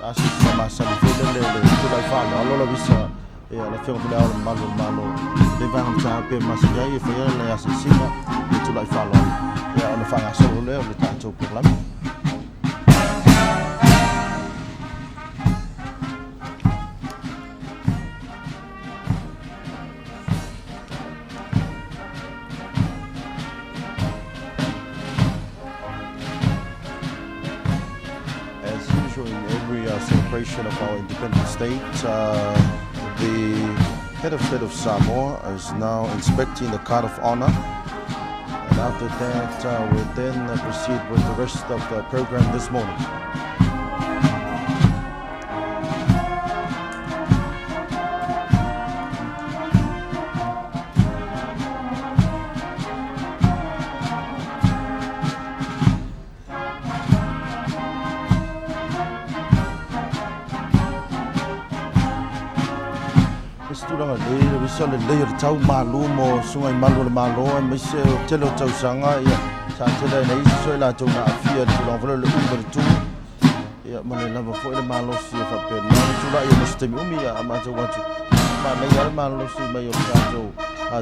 Asiasiga masani foi lele o le tulai faaaloalo lau isa ia le Afioga foi le Ao o le Mamalu o le Malo i lenei vaega o le taeao e pei ona masani ai e faia le asiasiga i le tulai faaaloalo ia ona faagasolo lea o le tatou polokalame. As usual in every celebration of our independent state, the head of state of Samoa is now inspecting the card of honor. And after that, we'll then proceed with the rest of the program this morning. Isi tulaga lelei, le visa lelei o le tau malu mo susuga i malu o le Malo aemaise o le tele o tausaga ia sa tele ai na isi soo i latou na aafia i le tulaga foi lea o le umi o le tu ia ma le lava foi le malosi e faapena ona tulai ai mo se taimi umi ia a matou atu manaia lava le malosi mai o le tatou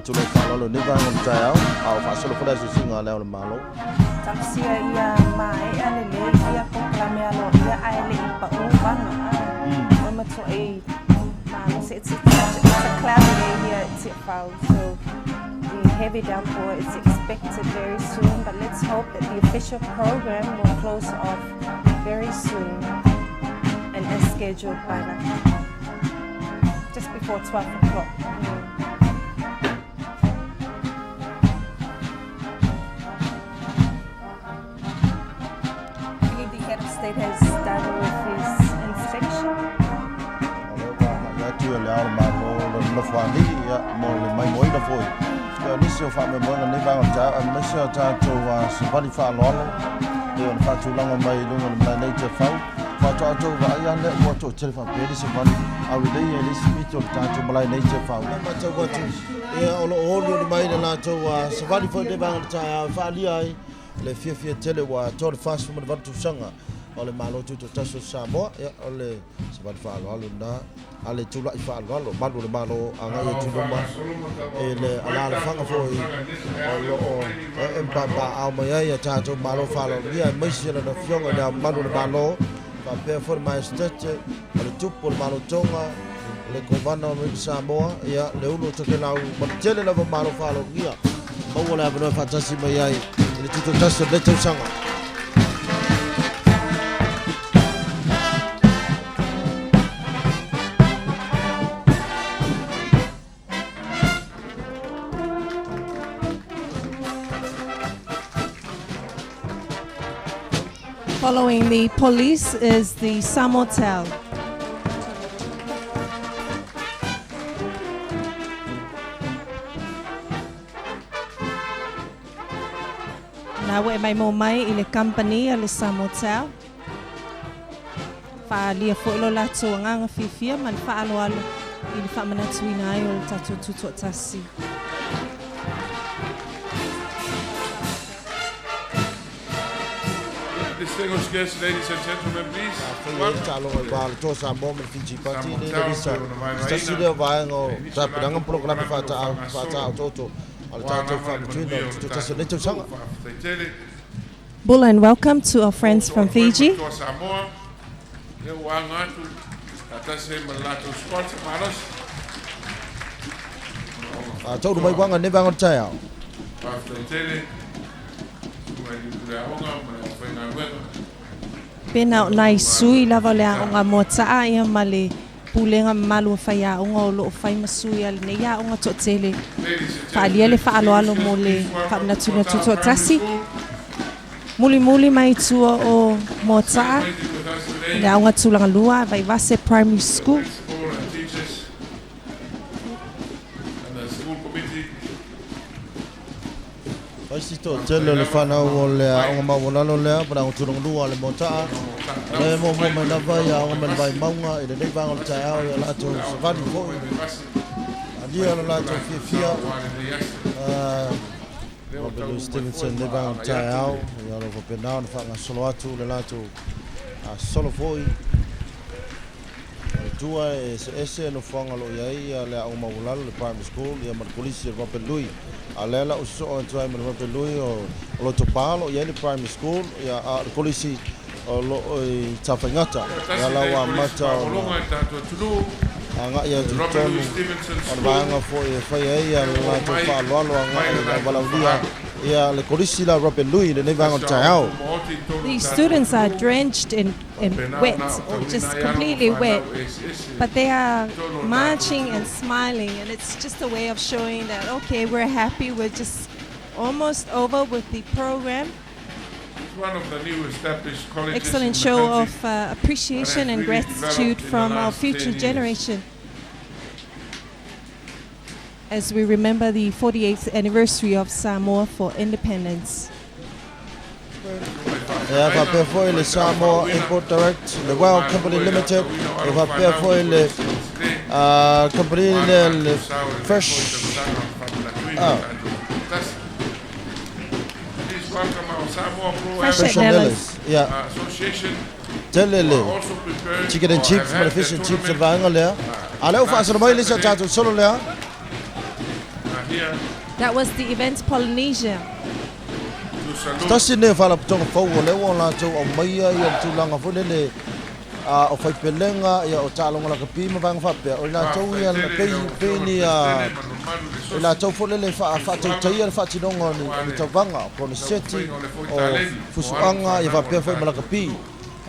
tulai faaaloalo i lenei vaega o le taeao a o faasolo foi le asiasiga a Le Ao o le Malo. Talosia ia maea lelei ia polokalame aloaia ae le i paʻu vaga ua matuai malosi. It's, it's, such, it's a cloudy day here at Tiafau, so the heavy downpour is expected very soon, but let's hope that the official program will close off very soon and as scheduled by the, just before 12 o'clock. I believe the head of state has done with his inspection. O lea ua agai atu e le Ao o le Malo le nofoalii ia, mo le maimoaina foi ia o nisi o faamoemoega o lenei vaega o le taeao aemaise o tatou savali faaaloalo pei ona faatulaga mai i luga o le malae nei i Tiafau. Faatoa outou vaai lava lea ua toatele faapea le savali aulelei ai le isi pito o le tatou malae nei i Tiafau. E matau atu ia o lo o olioli mai le latou savali foi i lenei vaega o le taeao e faaalia ai le fiafia tele ua atoa le 48 tausaga o le Malo Tutoatasi o Samoa. Ia, o le savali faaaloalo lena a le tulai faaaloalo malu o le Malo agai atu i luma i le alaalafaga foi o lo o ee ma papaaao mai ai a tatou Malo faaaloalogia aemaise lana Afioga i Le Ao Mamalu o le Malo faapea foi le Maestete o le Tupu o le Malo Tonga, le Kovana o Amerika Samoa, ia, le Ulu o Tokelau ma le tele lava o Malo faaaloalogia maua le avanoa e faatasi mai ai i le tutoatasi o lenei tausaga. Following the police is the Samotel. Na ua e maimoa mai i le company a le Samotel. Faaalia foi lo latou agaga fiafia ma le faaaloalo i le faamanatuina ai o le tatou Tutoatasi. Distinguished guests, ladies and gentlemen, please. Sa faia ai le taaloga i va o le Toa Samoa ma le Fiji Party lea i Lavisa. Se tasi lea o vaega o tapenaga ma polokalame faataotooto a le tatou faamatuina o le Tutoatasi o lenei tausaga. Bula and welcome to our friends from Fiji. Taunu mai uaga i lenei vaega o le taeao. Pena o nai sui lava o le aoga Moataa ia ma le Pulega mamalu o faiaoga o lo o fai ma sui a lenei aoga toatele. Faaalia le faaaloalo mo le faamanatuina tutoatasi. Mulimuli mai i tua o Moataa, le aoga tulaga lua, Vaivase Primary School. Faisi toatele o le fanau o le aoga maualalo lea po o le aoga tulaga lua a le Moataa. O lea e muamua mai lava i aoga mai le Vaimauga i lenei vaega o le taeao i a latou savali foi. Alia lo latou fiafia. Robert Louis Stevenson i lenei vaega o le taeao. Ia o lo o faapena ona faagasolo atu le latou solo foi. tua e eseese nofoaga o loo iai ia le aoga maualalo le primary school ia ma le kolisi o le Robert Lui. A o lea la ua sosoo atu ai ma le Robert Lui o Lotopa o loo iai le primary school ia a o le kolisi o loo i Tafaigata. Ia Tasi la lenei ua kolisi amata ona maualuga i le tatou atunuu, agai atu le i Robert totonu Louis Stevenson o le School, vaega foi e fai ai lea le ua latou omai faaaloalo mai agai le i le tatou auvalaaulia faaalo. ia le kolisi la Robert Lui lenei vaega o Tasi le o aoga taeao. tumaoti i totonu o The le tatou students are atunuu, drenched in faapena wet, ona or aotauina just ai alo ma completely wet, fanau eseese but they are i totonu o le tatou marching and atunuu. smiling, and it's just a way of showing that, okay, we're happy, we're just almost over with the program. It's one of the new established colleges in Excellent the show country of that appreciation has and really gratitude developed in the from our last future 10 years. generation as we remember the 48th anniversary of Samoa for independence. Ia faapea foi le Samoa Import Direct, le Wow Company Limited, e faapea foi le company lea le Fresh Please welcome our Samoa Fresh Fresh at and Nellis. Nellis. Ia Association tele who le are also preparing chicken and or chips have ma le had fish their and chips o le tournament vaega lea. A lea ua faasolo mai le isi o last Saturday tatou solo lea. here That was the event Polynesia. to salute Tasi nei o faalapotoga fou o lea ua o latou aumaia ia le tulaga foi lele o faipelega ia o taaloga lakapi ma vaega faapea o i latou Faafetai ia tele i pei lau pei Afioga i le ni Peresetene ma le mamalu i le o Sosi latou foi lele Susuaga faatautaia le faatinoga o ni aua o ni le tauvaga po o ni seti taumafaiga o le o foitaleni mo alo ma fusuaga ia fanau o faapea le foi ma tatou lakapi atunuu.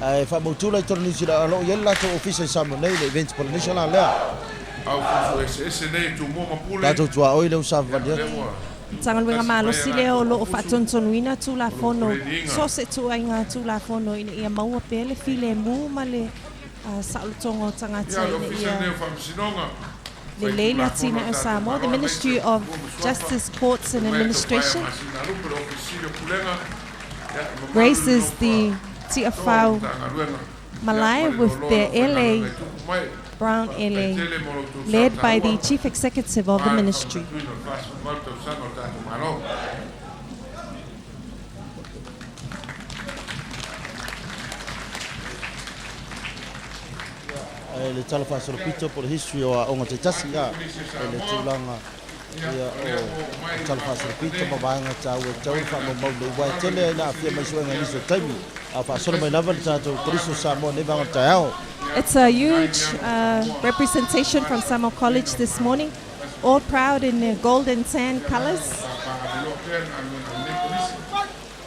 ae faamautula i totonu o Niu Sila o loo iai le latou ofisa i Samoa nei le Events Polynesia la lea Au fusu eseese nei e tumua ma pule, tatou tuaoi lea ua ia savavali o lea atu. ua Tagaluega tuufaatasi mai malosi e lea o latou loo aufusu faatontonuina o lo o tulafono koleniga. so se tuaiga tulafono ina ia maua pea le filemu ma le saolotoga o tagata Ia, le ina Ofisa lenei ia o Faamasinoga, lelei le Faitulafono atinae o o tatou Samoa. The Malo, Ministry aemaise of Tumua ma Suafa, Justice, Courts and mai e taupaea Administration masinalupe le Ofisa Sili o Pulega, ia, e mamalu le graces nofo the a toa o Tiafau Matagaluega, ia, ma Malai le with loaloa their o aufaigaluega LA i tupu mai. Brown Faafetai LA, tele mo lo outou led by the sautaua, Chief Executive of the aua le ministry. faamanatuina o le 48 tausaga o le tatou Malo. Ae le tala faasolopito po o le history o aoga taitasi Tatou a Kolisi o e le Samoa, tulaga ia, ia o lea o ua oo mai o i tala le faasolopito mafuaaga ma nei, vaega taua e mai tau le faamaumau tatou nei uae faaaloalo i tele le ai na Kolisi aafia mai nei, suega i ia nisi le o taimi atunuu, a faasolo mai tasi lava le Kolisi tatou kolisi o maualalo i le Samoa nei vaega o le taumafaiga, taeao. ia, It's a nai huge alo o Samoa, representation aua from le Samoa College faamanatuina o this le morning, 48 all proud in their gold and tan Ia, malo colors. papaaveloa pea le galuega a lenei Kolisi,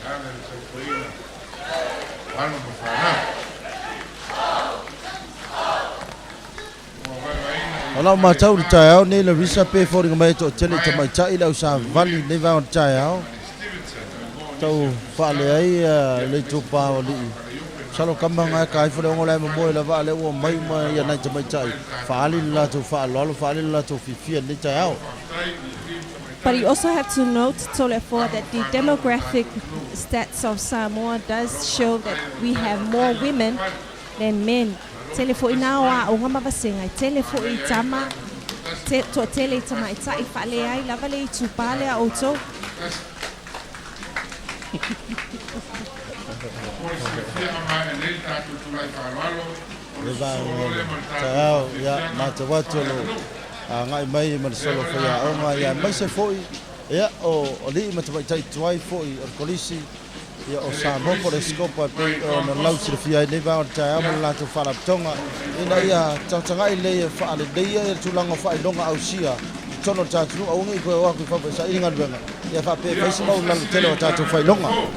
e ala i le tautuaina o alo ma fanau. Ua vaevaeina O i lau fale e matau le fa, taeao nei le risa faitalia pe foliga mai e toatele i Maia, tamaitai le Lui, ausavali nei vaega o le taeao ma le Stevenson, o igoa o tau nisi o faale Tusitala, ai ia le aemaise itupa foi o o alii Faleiope na salo kama afatia ngai i ka ifo le tatou ongo le taumafai moe lava ale ua mai taimi o ma ia lau nai afifio tamaitai mai le tatou faali le Malo. latou faaaloalo faali le latou fiafia i lenei taeao. Malo faafetai i alii ma But tamaitai, you also have to note, Tolefoa, alo that ma the fanau o le demographic tatou atunuu. stats of Samoa does Malo show that faafetai we onosai have more faafetai women lavapapale. than men. Malo Tele fo'i faatasi nā o mai a o ngama vasenga, tele fo'i magalei ai le tama, tatou tutoatasi te, toa tele i i le tamaitai 48 whaalea ai tausaga lava le i o tupale a tatou outou. Malo tutoatasi. Mo le silafia maea nei le tatou tulai faaaloalo o Le le susua vaega loa o lea le ma le tatou taeao ia faafiafiaga matau atu o loo faaleaganuu. agai mai ma le Lea solo foi la faiaoga ia amataina aemaise le foi ia o alii ma tamaitai tuai foi o le kolisi ia o e le Samoa po o le Kolisi scopa e pei mai Don ona lau Bosco, silafia ai nei vaega o le taeao ma ia le latou faalapotoga mo le ina taumafai ia tagatagai lelei e faaleleia ia le tulaga o faailoga ausia i totonu o le tatou atunuu aua nei toe o atu i fafo e saili galuega ia faapea e Ia, fai se o se maualalo tasi tele lenei o tatou o Matagaluega faailoga. fou.